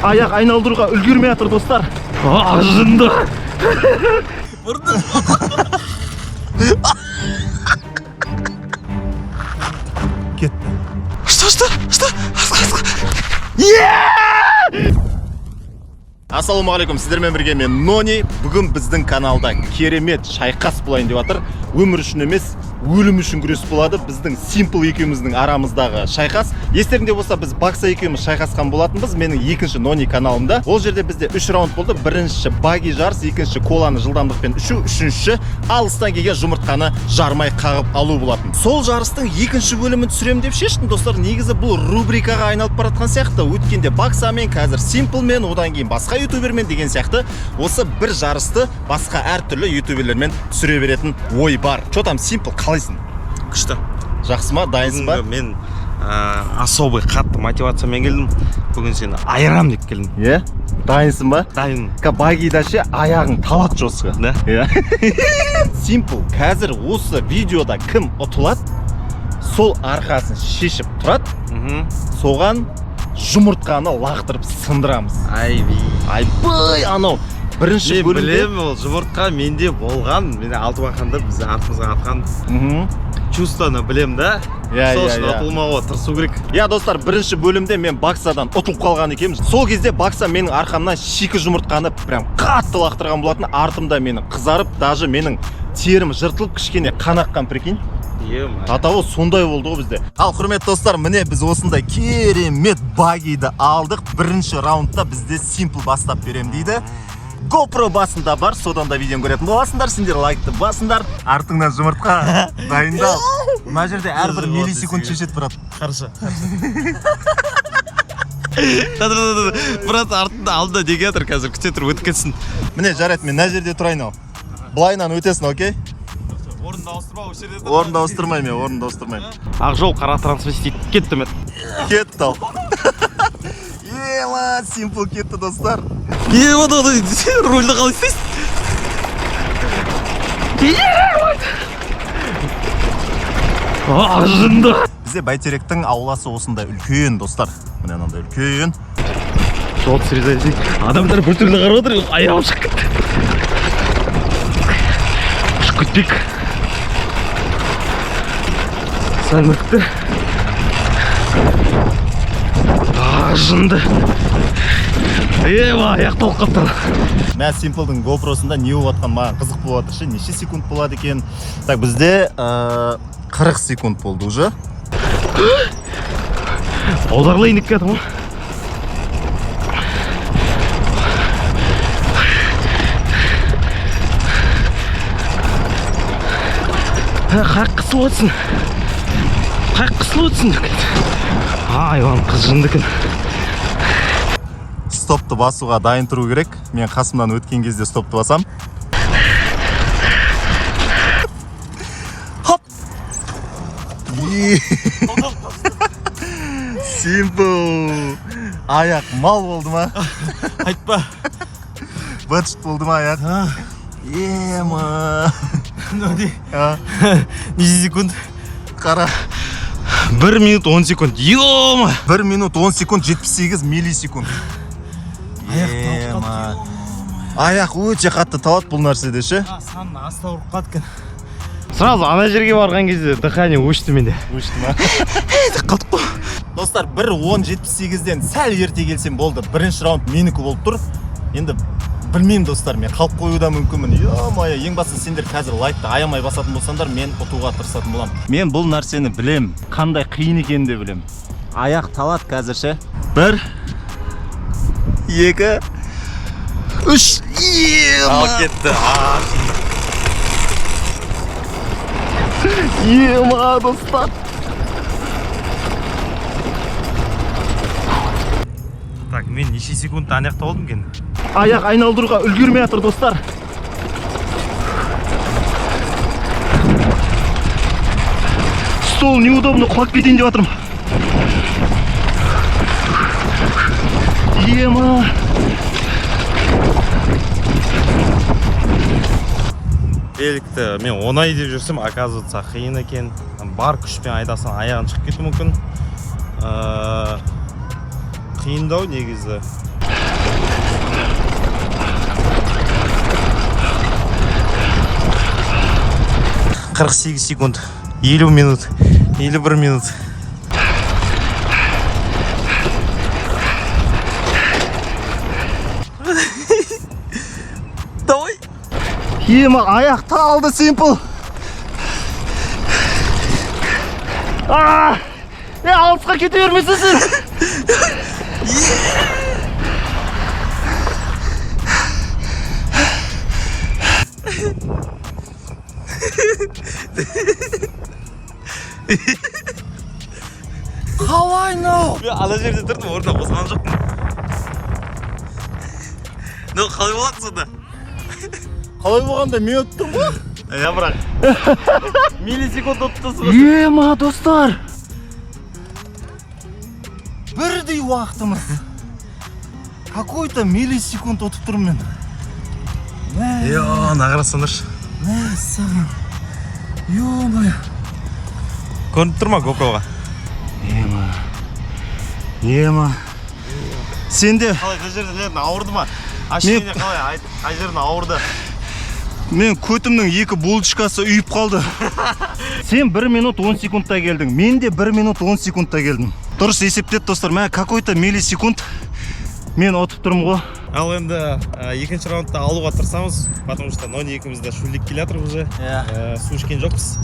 Аяқ айналдыруға үлгермей жатыр, достар. Жынды. Кетті. Что, что, что? Асқа, асқа. Ассалаумағалейкум, сіздермен бірге мен, Нони. Бүгін біздің каналда керемет шайқас болайын деп жатыр. Өмір үшін емес, өлім үшін күрес болады. Біздің Симпл екеуміздің арамыздағы шайқас. Естеріңде болса, біз Бакса екеуміз шайқасқан болатынбыз менің екінші Нони каналымда. Ол жерде бізде үш раунд болды. Бірінші баги жарыс, екінші коланы жылдамдықпен ішу, үшінші алыстан келген жұмыртқаны жармай қағып алу болатын. Сол жарыстың екінші бөлімін түсіремін деп шештім, достар. Негізі бұл рубрикаға айналып бара жатқан сияқты. Өткенде Баксамен, қазір Симплмен, одан кейін басқа ютубермен деген сияқты, осы бір жарысты басқа әртүрлі ютуберлермен түсіре беретін ой бар. Че там, Симпл, қалайсың? Күшті. Жақсы ма, дайынсың ба? Бүгінгі мен особый қатты мотивациямен келдім. Бүгін сені айырам деп келдім. Иә, дайынсың ба? Дайын. Багида ше, аяғың талады жестко. Да? Иә. Симпл, қазір осы видеода кім ұтылады, сол арқасын шешіп тұрады. Соған жұмыртқаны лақтырып сындырамыз. Айби. Айбай, анау бірінші Мен бөлімде білемін, ол жұмыртқа менде болған. Мені Алтыбақанда біз артымызға атқан чувствоны білемін да. Иә, Сол иә, үшін иә. ұтылмауға тырысу керек. Иә, достар, бірінші бөлімде мен Баксадан ұтылып қалған екенмін. Сол кезде Бакса менің арқамнан шикі жұмыртқаны прям қатты лақтырған болатын. Артымда менің қызарып, даже менің терім жыртылып, кішкене қан аққан, прикинь. Е-мое. Атауы сондай болды ғой бізде. Ал, құрметті достар, міне, біз осындай керемет багиді алдық. Бірінші раундта бізде Симпл бастап берем дейді. GoPro басында бар, содан да видеоны көретін боласыңдар. Сендер лайкты басыңдар. Артыңнан жұмыртқа, дайындал. Мына жерде әрбір миллисекунд шешеді, брат. Хорошо, хорошо. Да, да, да, да. Брат, артында, алдында неге жатыр қазір? Күте тұр, өтіп кетсін. Міне, жарайды, мен мына жерде тұрайын ау. Былайынан өтесің, окей? Орынды ауыстырма осы жерде. Орынды ауыстырмаймын мен, орынды ауыстырмаймын. Ақ жол, қара трансвестит. Кетті мен. Кетті ал. Ема, Симпл кетті, достар. Е, вот, вот, рульді қалай істейсің? А, жынды. Бізде Бәйтеректің ауласы осындай үлкен, достар. Міне, мынандай үлкен. Жол срезай. Адамдар біртүрлі қарап отыр, аяғым шығып кетті. Ұшып кетпейік. Сәл мүріктер. А, жынды. Ева, аяқ толып қалыпты. Мә, Симплдың GoPro'сында не болып жатқан маған қызық болып жатыр ше, неше секунд болады екен. Так, бізде 40 секунд болды уже. Аударылайын деп келатырмын ғой. Қаяқ қысылып отырсың? Қаяқ қысылып отырсың деп кетті. Айуан қыз жынды екен. Стопты басуға дайын тұру керек. Мен қасымнан өткен кезде стопты басам. Хоп! Симпл! Аяқ мал болды ма? Айтпа. Быт болды ма аяқ? Ема. А, Неше секунд? Қара. 1 минут 10 секунд. Ё-ма! 1 минут 10 секунд 78 миллисекунд. Аяқ талып Ема. Аяқ өте қатты талады бұл нәрседе ше. Санын аста ұрып қалды екен. Сразу ана жерге барған кезде дыхание өшті менде. Өшті ма? Деп қалдық қой. Достар, 1.10.78-ден сәл ерте келсем болды. Бірінші раунд менікі болып тұр. Енді білмеймін, достар, мен қалып қоюы да мүмкінмін. Ё-моё, ең бастысы, сендер қазір лайкты аямай басатын болсаңдар, мен ұтуға тырысатын боламын. Мен бұл нәрсені білем, қандай қиын екенін де білем. Аяқ талады қазір ше. Бір, екі, үш. Ал Ема! кетті. Ема, достар. Так, мен неше секунд ана жақта болдым екен? Аяқ айналдыруға үлгермей жатыр, достар. Стол неудобно, құлап кетейін деп жатырмын. Ема. Великті мен оңай деп жүрсем, оказывается, қиын екен. Бар күшпен айдасаң, аяғың шығып кетуі мүмкін. Қиындау негізі. 48 секунд, 50 минут, 51 минут. Давай. Ема, аяқталды, Симпл. А! Е, алысқа кете бермесін сен. Қалай мынау? Мен ана жерде тұрдым, орнынан қозғалған жоқпын. Ну, қалай болады сонда? Қалай болғанда, мен ұттым ғой. Иә, бірақ миллисекунд ұттысыз ғой. Ема, достар. Бірдей уақытымыз. Какой-то миллисекунд ұтып тұрмын мен. Мә, Е, мына қарасаңдаршы. мәссаған. Ё-моё. Көрініп тұр ма GoPro-ға? Ема. Ема. Сенде Қалай, қай жерден ауырды ма? Ощущение қалай? Қай жерден ауырды? Мен көтімнің екі булочкасы үйіп қалды. Сен 1 минут 10 секундта келдің. Мен де 1 минут 10 секундта келдім. Дұрыс есептеді, достар. Мә, какой-то миллисекунд мен ұтып тұрмын ғой. Ал енді екінші раундта алуға тырысамыз, потому что Нони екеуміз де шөлдеп келе жатыр уже. Иә. Су ішкен жоқпыз.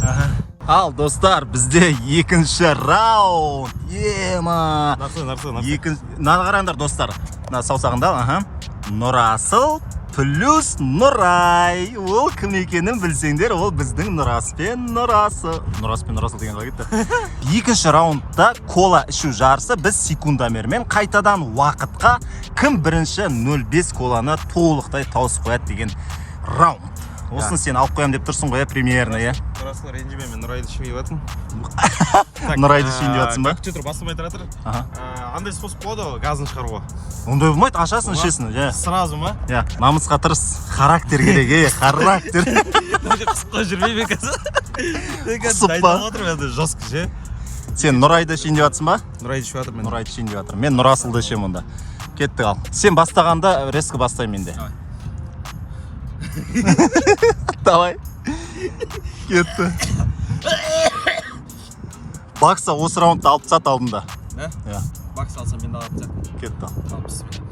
Ал, достар, бізде екінші раунд. Ема. Нарсы, нарсы, нарсы. Екінші, мынаны қараңдар, достар. Мына саусағында, аха. Нұрасыл плюс Нұрай. Ол кім екенін білсеңдер, ол біздің Нұрас пен Нұрасы. Нұрас пен Нұрасыл деген қалай кетті? Екінші раундта кола ішу жарысы, біз секундомермен қайтадан уақытқа кім бірінші 0,5 коланы толықтай тауысып қояды деген раунд. Осыны сен алып қоямын деп тұрсың ғой, иә, примерно, иә? Нұрасыл, ренжіме, мен Нұрайды ішпей жатырмын. Нұрайды ішейін деп жатсың ба? Күте тұр, басылмай тұра тұр. Аха. Андай способ болады ғой, газын шығаруға. Ондай болмайды, ашасың, Бола? ішесің, иә. Сразу ма? Иә, намысқа тырыс. Характер керек, ей, характер. Қысып қойып жүрмей мен қазір. Мен қазір Қысып па? дайындалып отырмын енді жестко ше. Сен Нұрайды ішейін деп жатсың ба? Нұрайды ішіп жатырмын мен. Нұрайды ішейін деп жатырмын. Мен Нұрасылды ішемін онда. Кеттік ал. Сен бастағанда резко бастаймын мен де. Давай. Кетті. Бакса осы раундты алып тастады алдында. Ә? Иә, Бакс алсам, мен де алатын сияқтымын. Кетті. Ал, бісміллә.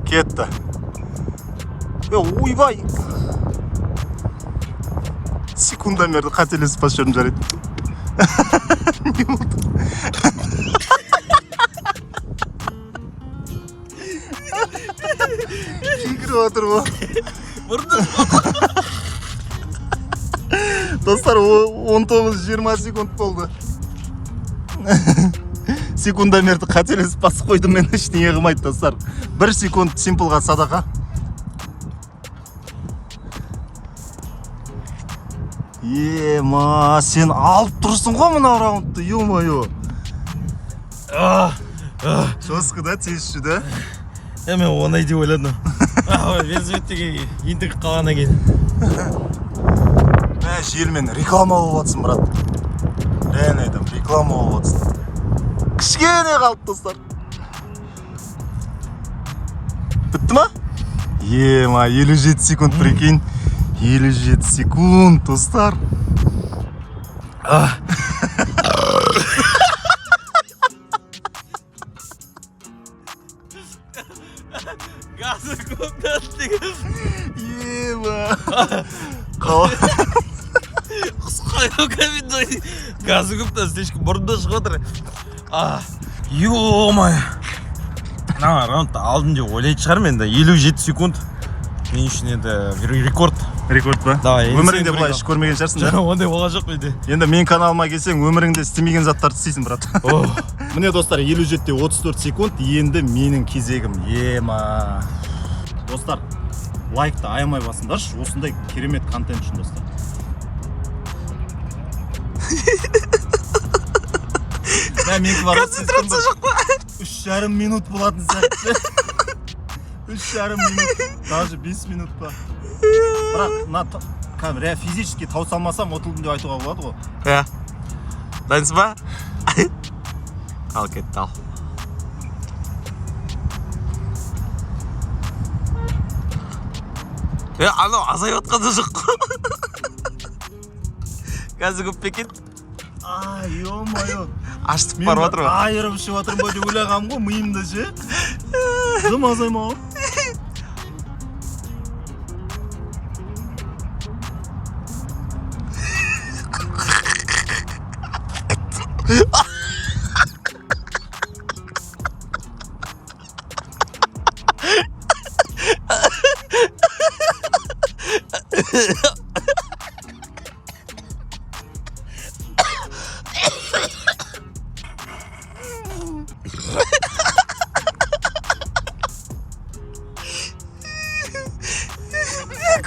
Кетті. Е, ойбай. Секундомерді қателесіп басып жібердім, жарайды. Не болды? Кекіріп жатыр ғой. Бұрын Достар, 19-20 секунд болды. Секундомерді қателесіп басып қойдым мен, ештеңе қылмайды, достар. Бір секунд Симплға садақа. Ема, сен алып тұрсың ғой мына раундты, ё-моё. Жестко да, тез ішу да? Е, мен оңай деп ойладым. Велосипедтегі ентігіп қалғаннан кейін. Мә, желмен реклама болып жатсың, брат. Реально айтамын, реклама болып жатсың. Кішкене қалды, достар. Бітті ма? Ема, 57 секунд, прикинь. 57 секунд, достар. Газы көп деген. Ема. Қалай? Құсқай кабинада газы көп та, слишком бұрында шығып отыр. А, ё-моё. Мына раундты алдым деп ойлайтын шығармын енді. 57 секунд. Мен үшін енді бір рекорд. Рекорд па? Давай, енді Өміріңде сен былай бір іш көрмеген шығарсың да? Ондай болған жоқ менде. Енді менің каналыма келсең, өміріңде істемеген заттарды істейсің, брат. Міне, достар, 57-те 34 секунд, енді менің кезегім. Ема. Достар, лайкты аямай басыңдаршы, осындай керемет контент үшін, достар. Мә, менікі бар. Концентрация жоқ па? 3,5 минут болатын сияқты. 3,5 минут, даже 5 минут па. Бірақ мына кәдімгі физически тауыса алмасам, ұтылдым деп айтуға болады ғой. Иә. Дайынсың ба? Ал, кетті, ал. Е, анау азайып жатқан да жоқ қой. Газы көп пе екен? А, ё-моё. Ашытып барып жатыр ғой. Айырып ішіп жатырмын ба деп ойлағанмын ғой миымда ше. Дым азаймаған.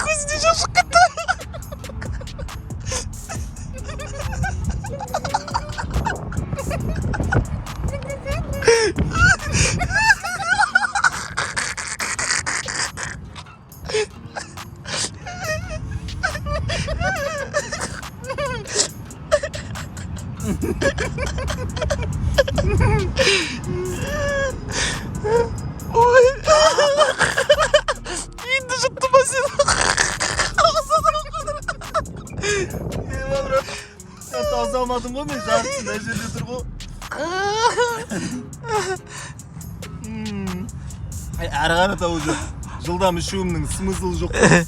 Көзіне жас шығып кетті. Ой. Енді жұтты ма сен? Сен тауза алмадым ғой мен, жартысы мына жерде тұр ғой. Әрі қарата уже жылдам ішуімнің смыслы жоқ қой.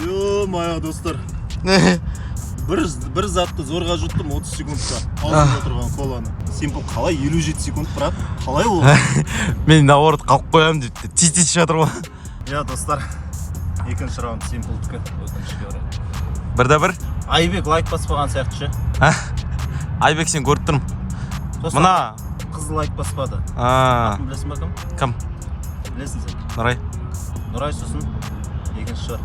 Ё-моё, достар. Бір затты зорға жұттым 30 секундта. Аузымда тұрған коланы. Симпл қалай 57 секунд, брат? Қалай ол? Мен наоборот қалып қоямын деп тез тез ішіп жатыр ғой. Иә, достар. Екінші раунд Симплдікі, өкінішке орай. Бір да бір. Айбек лайк баспаған сияқты ше. А? Айбек, сен көріп тұрмын. Сосын Мына қыз лайк баспады. а, Кім, білесің ба кім? Кім? Білесің сен. Нұрай. Нұрай, сосын екінші бар.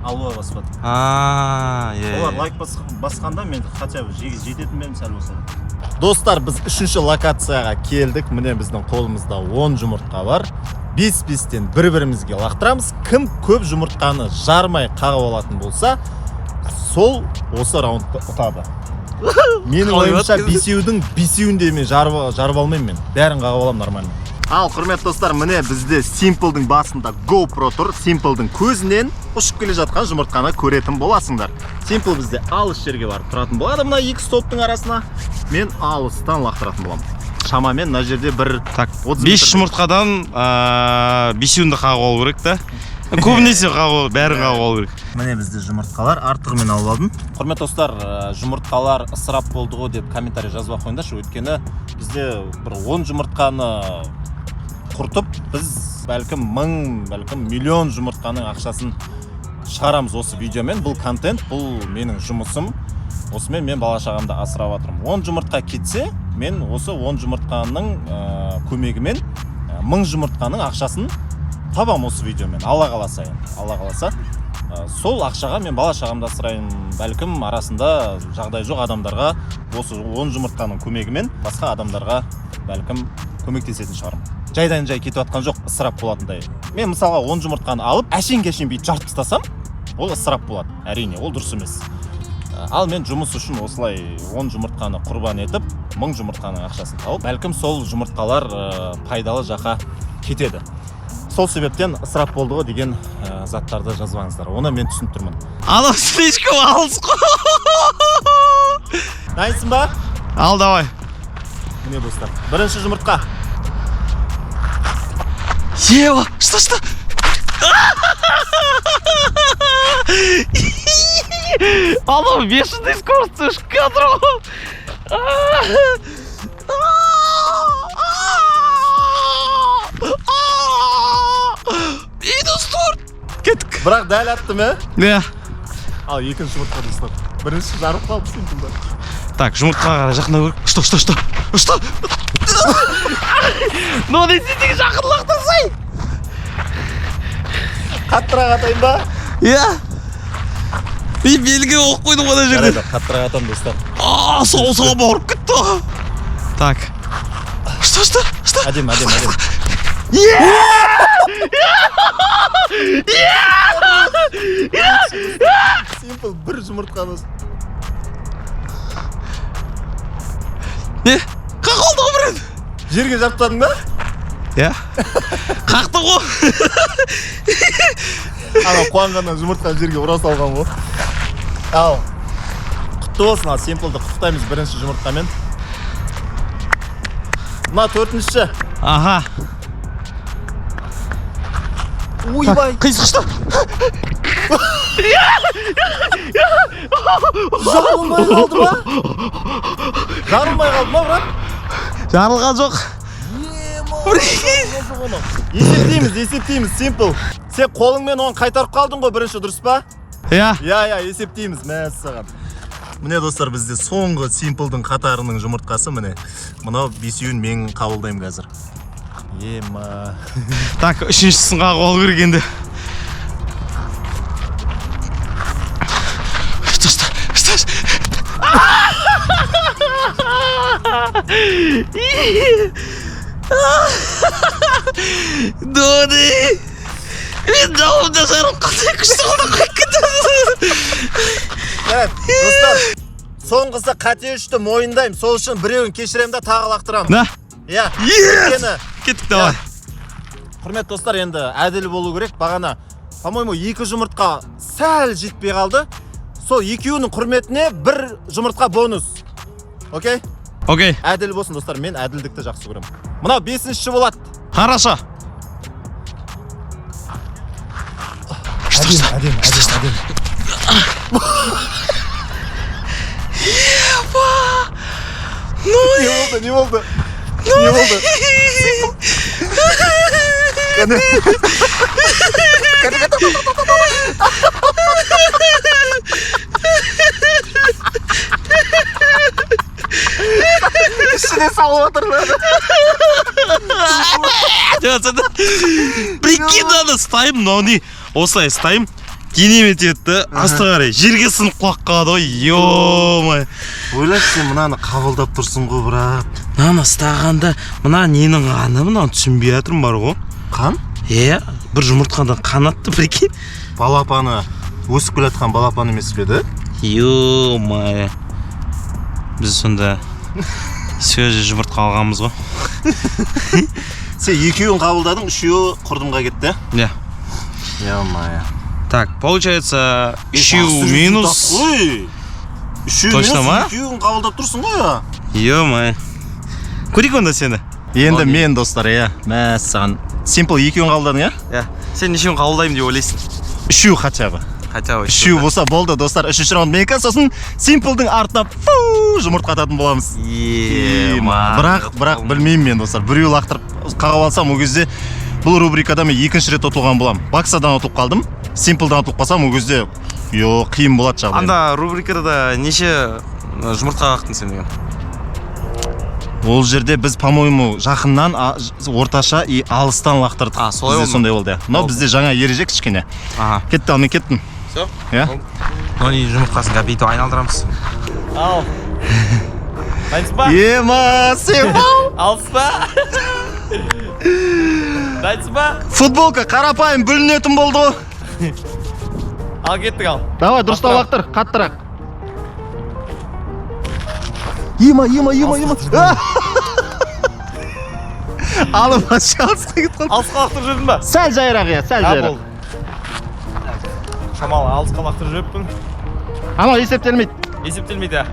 Алуа баспады. А, иә. Олар лайк басқанда мен хотя бы жететін бе едім сәл болса да. Достар, біз үшінші локацияға келдік. Міне, біздің қолымызда 10 жұмыртқа бар. Бес бестен бір бірімізге лақтырамыз. Кім көп жұмыртқаны жармай қағып алатын болса, сол осы раундты ұтады. Менің Қалай ойымша, болады? бесеудің бесеуін де мен жарып алмаймын мен. Бәрін қағып аламын нормально. Ал, құрметті достар, міне, бізде Симплдың басында GoPro тұр. Симплдың көзінен ұшып келе жатқан жұмыртқаны көретін боласыңдар. Симпл бізде алыс жерге барып тұратын болады, мына екі столбтың арасына. Мен алыстан лақтыратын боламын. Шамамен мына жерде бір Так, 30 бес метр. жұмыртқадан бесеуін де қағып алу керек та. Көбінесе қағып алу, бәрін қағып алу керек. Міне, бізде жұмыртқалар артығымен алып алдым. Құрметті достар, жұмыртқалар ысырап болды ғой деп комментарий жазбай ақ қойыңдаршы, өйткені бізде бір 10 жұмыртқаны құртып, біз бәлкім мың, бәлкім миллион жұмыртқаның ақшасын шығарамыз осы видеомен. Бұл контент, бұл менің жұмысым. Осымен мен бала шағамды асырап жатырмын. 10 жұмыртқа кетсе, мен осы 10 жұмыртқаның көмегімен 1000 жұмыртқаның ақшасын табам осы видеомен. Алла қаласа енді, Алла қаласа. Сол ақшаға мен бала шағамды асыраймын. Бәлкім, арасында жағдай жоқ адамдарға осы 10 жұмыртқаның көмегімен басқа адамдарға бәлкім көмектесетін шығармын. Жайдан жай кетіп жатқан жоқ ысырап болатындай. Мен мысалға 10 жұмыртқаны алып, әшейін кешен бүйтіп жарып тастасам, ол ысырап болады. Әрине, ол дұрыс емес. Ал мен жұмыс үшін осылай 10 жұмыртқаны құрбан етіп, 1000 жұмыртқаның ақшасын тауып, бәлкім, сол жұмыртқалар пайдалы жаққа кетеді. Сол себептен ысырап болды ғой деген заттарды жазбаңыздар. Оны мен түсініп тұрмын. Анау слишком алыс қой. Дайынсың ба? Ал, давай. Міне, достар, бірінші жұмыртқа. Ева, что, что? Анау бешеный скорость ұшып келатыр ғой. Минус 4. Кеттік. Бірақ дәл аттым, ә? Иә. Ал екінші жұмыртқа, достар. Бірінші жарып қалды Симплда. Так, жұмыртқаға қарай жақындау керек. Что, что, что? Что? Ну, не істесең, жақын лақтырсай. Қаттырақ атайын ба? Иә. Мен белгі қойып қойдым ғой ана жерде. Жарайды, қаттырақ атамын, достар. А, сау барып кетті. Так. Что, что, что? Әдемі, әдемі, әдемі. Симпл бір жұмыртқаны Не? Қақ алды ғой біреу. жерге жарып тастадың ба? Иә. Қақты ғой. Ана қуанғаннан жұмыртқаны жерге ұра салған ғой. Ал. Құтты болсын. Ал Симплды құттықтаймыз бірінші жұмыртқамен. Мына төртіншісі. Аха. Ойбай. Қисықшты. Жарылмай қалды ма? Жарылмай қалды ма, брат? Жарылған жоқ. Есептейміз, есептейміз, Симпл. Сен қолыңмен оны қайтарып қалдың ғой бірінші, дұрыс па? Иә. Иә, есептейміз, мәссаған. Міне, достар, бізде соңғы Симплдың қатарының жұмыртқасы, міне. Мынау бесеуін мен қабылдаймын қазір. Ема. Так, үшіншісін қағып алу керек енді. Что, что, что? Доди! Мен жауымда жарылып қалды, күшті қолдан қойып кетті. Evet, достар, соңғысы қате ұшты, мойындаймын. Сол үшін біреуін кешіремін да, тағы лақтырамын. На. Иә. Yes! Өйткені, Кеттік, давай. Құрметті достар, енді әділ болу керек. Бағана, по-моему, екі жұмыртқа сәл жетпей қалды. Сол екеуінің құрметіне бір жұмыртқа бонус. Окей? Окей. Әділ болсын, достар, мен әділдікті жақсы көремін. Мынау бесіншісі болады. Хорошо. Что, что? Әдемі, әдемі, әдемі. Не болды, не болды? Не болды? Кәне. Кәне, кәне. Ішіне салып отыр. Прикинь, ана ұстаймын, мынау не, осылай ұстаймын, денеме тиеді да, астыға қарай жерге сынып құлап қалады ғой, ё. Ойлашы, сен мынаны қабылдап тұрсың ғой, брат. Мынаны ұстағанда мына ненің қаны, мынаны түсінбей жатырмын бар ғой. Қан? Иә, бір жұмыртқадан қан атты, прикинь. Балапаны, өсіп келе жатқан балапан емес пе еді? Ё-моё, біз сонда свежий жұмыртқа алғанбыз ғой. Сен екеуін қабылдадың, үшеуі құрдымға кетті. Иә. Ё-моё. Так, получается, үшеу минус. Үшеу Точно минус, ма? Екеуін қабылдап тұрсың ғой. Ё-моё, көрейік онда сені. Енді мен, достар, иә. Мәссаған. Симпл, екеуін қабылдадың, иә? Иә. Сен нешеуін қабылдаймын деп ойлайсың? Үшеу хотя бы. Хотя бы. Үшеу болса болды, достар. Үшінші раунд менікі, сосын Симплдың артына фу жұмыртқа ататын боламыз. Ема. Бірақ білмеймін мен, достар. Біреу лақтырып қағып алсам, ол кезде бұл рубрикада мен екінші рет ұтылған боламын. Баксадан ұтылып қалдым, Симплдан ұтылып қалсам, ол кезде йо, қиын болады жағдай. Анда рубрикада неше жұмыртқа қақтың сен деген? Ол жерде біз, по-моему, жақыннан, орташа и алыстан лақтырдық. А, солай Бізде болды ма? сондай болды, иә. Мынау Болды. бізде жаңа ереже кішкене. Аха. Кетті, ал мен кеттім. Все. Иә. Нони жұмыртқасын қазір бүйтіп айналдырамыз. Ал. Дайынсың ба? Ема, Симпл! Алыс па? Дайынсың ба? Футболка қарапайым бүлінетін болды ғой. Ал кеттік, ал. Давай, дұрыстап лақтыр, қаттырақ. Ема, ема, ема, ема. Алып алысқа кетіп қалды. Алысқа лақтырып жүрдің ба? Сәл жайырақ, иә, сәл А, жайырақ. болды. Шамалы алысқа лақтырып жіберіппін. Анау есептелмейді. Есептелмейді.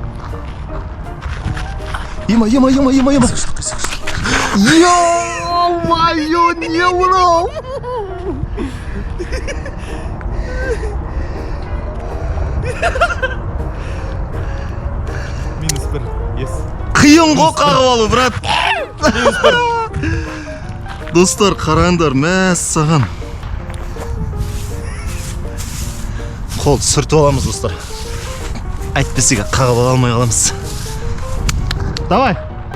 Ема, ема, ема, ема, ема. Ё-моё, не мынау? Минус бір. Yes. Қиын ғой қағып алу, брат. Достар, қараңдар, мәссаған. Қол сүртіп аламыз, достар. Әйтпесе қағып ала алмай қаламыз. Давай.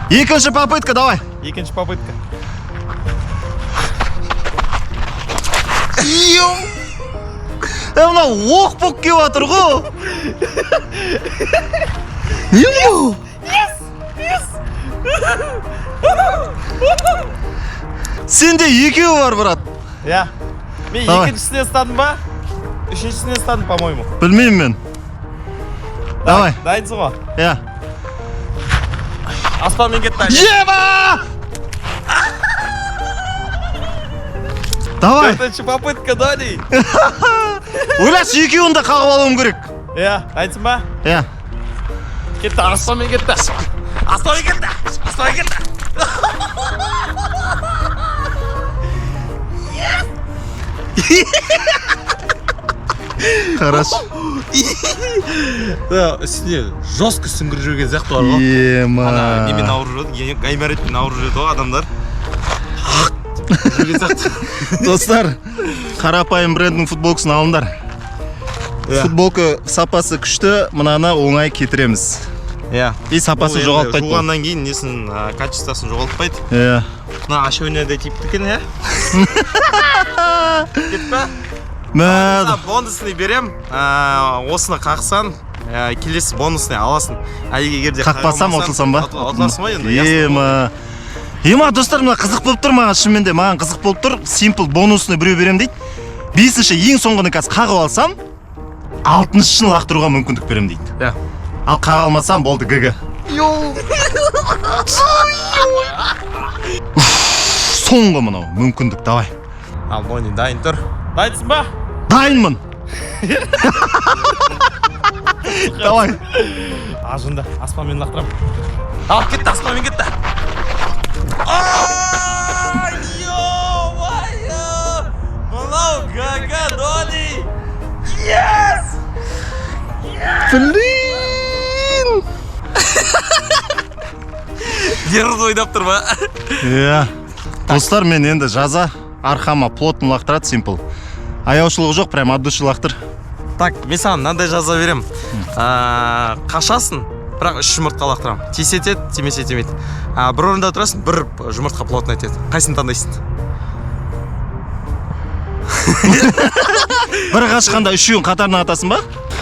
Екінші попытка, давай. Екінші попытка. Е, мынау оқ болып келіп жатыр ғой. Не мынау? Сенде екеуі бар, брат. Иә. Мен Давай. екіншісіне ұстадым ба? Үшіншісіне ұстадым, по-моему. Білмеймін мен. Давай. Дайынсың ғой? Иә. Аспанмен кетті. Еба! Давай. Төртінші попытка, Дони. Ойлашы, екеуін де қағып алуым керек. Иә, дайынсың ба? Иә. Кетті, аспанмен кетті, аспанмен кетті, аспанмен кетті. Қарашы. Да, үстіне жестко сүңгіріп жүрген сияқты бар ғой. Ема. Ана немен ауырып жүреді, гайморитпен ауырып жүреді ғой адамдар. Жүрген сияқты. Достар, қарапайым бренддің футболкасын алыңдар. Иә. Футболка сапасы күшті, мынаны оңай кетіреміз. Иә. И сапасы Бұл енді жоғалтпайды бұл. Жуғаннан кейін несін, качествосын жоғалтпайды. Иә. Мына ашуына да тиіпті екен, иә? Кетпе. Мә, Мына бонусный берем. Осыны қақсаң, келесі бонусный аласың. А егер де қақпасам, қаға алмасаң, ұтылсам ба? Ұтыласың ғой енді. Ясно. Ема. Ема, достар, мына қызық болып тұр маған, шынымен де маған қызық болып тұр. Симпл бонусный біреу берем дейді. Бесінші, ең соңғыны қазір қағып алсам, алтыншысын лақтыруға мүмкіндік берем дейді. Иә. Ал қаға алмасам, болды, ГГ. Уф, соңғы мынау мүмкіндік, давай. Ал, Нони, дайын тұр. Дайынсың ба? Дайынмын. Давай. Ажында аспанмен лақтырамын. Ал, кетті, аспанмен кетті. Ай, ё-моё! Мынау ГГ, Нони! Yes! Блин. Нерві ойнап тұр ма? Иә. Достар, мен енді жаза арқама плотно лақтырады Симпл. Аяушылығы жоқ, прям от души лақтыр. Так, мен саған мынандай жаза беремін. Қашасың, бірақ үш жұмыртқа лақтырамын. Тисе тиеді, тимесе тимейді. Бір орында тұрасың, бір жұмыртқа плотно тиеді. Қайсысын таңдайсың? Бір қашқанда үшеуін қатарынан атасың ба?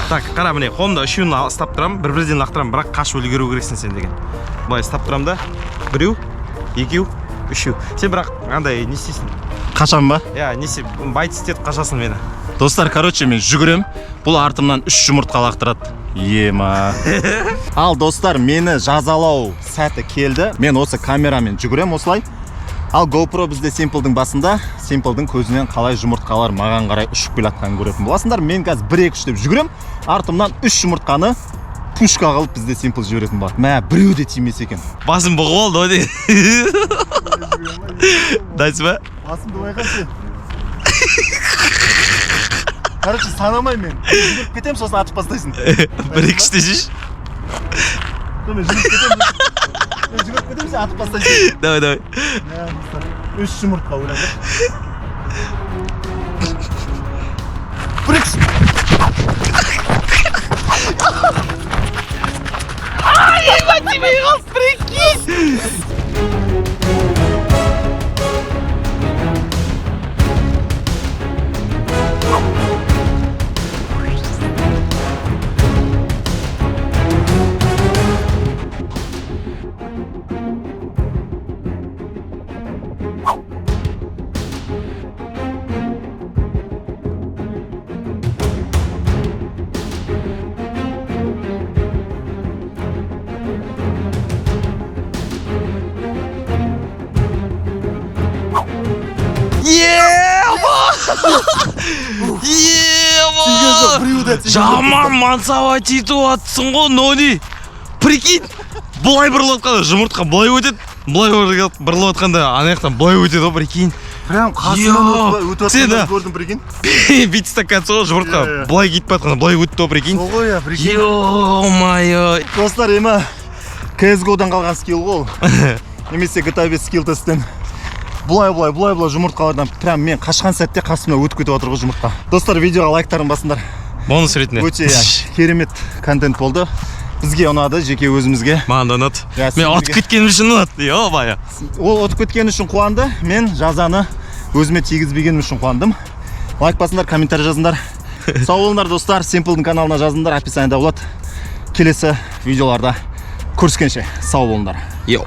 Так, қара, міне, қолымда үшеуін ұстап тұрамын, бір бірден лақтырамын, бірақ қашып үлгеру керексің сен деген. Былай ұстап тұрамын да, біреу, екеу, үшеу. Сен бірақ андай не істейсің? Қашам ба? Иә, не істеп, байт істетіп қашасың мені. Достар, короче, мен жүгірем. Бұл артымнан үш жұмыртқа лақтырады. Ема. Ал, достар, мені жазалау сәті келді. Мен осы камерамен жүгірем осылай. Ал GoPro бізде Симплдың басында. Симплдың көзінен қалай жұмыртқалар маған қарай ұшып келе жатқанын көретін боласыңдар. Мен қазір 1 2 3 деп жүгірем. Артымнан үш жұмыртқаны пушка қылып бізде Симпл жіберетін болады. Мә, біреу де тимесе екен. Басым бұғып алды ғой де. Дайынсың ба? Басымды байқашы. Короче, санамаймын мен. Жүгіріп кетемін, сосын атып бастайсың. Бір, екі, үш десейші. Мен жүгіріп кетемін. Мен жүгіріп кетемін, сен атып бастайсың. Давай, давай. Мә, достар, үш жұмыртқа ойлаңдар. Бір, екі, үш. Тимей қалды, прикинь. Ема! Ема! Біреуі де тиген жоқ. Жаман мансауа титіп атсың ғой, Нони. Прикинь, былай бұрылып жатқанда жұмыртқа былай өтеді, былай бұрылып жатқанда ана жақтан былай өтеді ғой, прикинь. Прям қасынан өтіп Сен, жатқанын да. көрдім, прикинь. Бүйтіп ұстап кетсе ғой, жұмыртқа Иә, иә. былай кетіп жатқанда былай өтті ғой, прикинь. Сол ғой, иә, прикинь. Ё-моё. Достар, ема, CSGO-дан қалған скилл ғой ол. Немесе GTA 5 скилл тесттен. Былай былай былай былай жұмыртқалардан прям мен қашқан сәтте қасымнан өтіп кетіп жатыр ғой жұмыртқа. Достар, видеоға лайктарын басыңдар. Бонус ретінде. Өте, иә, керемет контент болды. Бізге ұнады, жеке өзімізге. Маған да ұнады. Иә, Мен сендерге. ұтып кеткенім үшін ұнады. Ё-моё. Ол ұтып кеткені үшін қуанды, мен жазаны өзіме тигізбегенім үшін қуандым. Лайк басыңдар, комментарий жазыңдар. Сау болыңдар, достар. Симплдың каналына жазыңдар, описаниеда болады. Келесі видеоларда көріскенше сау болыңдар. Йоу.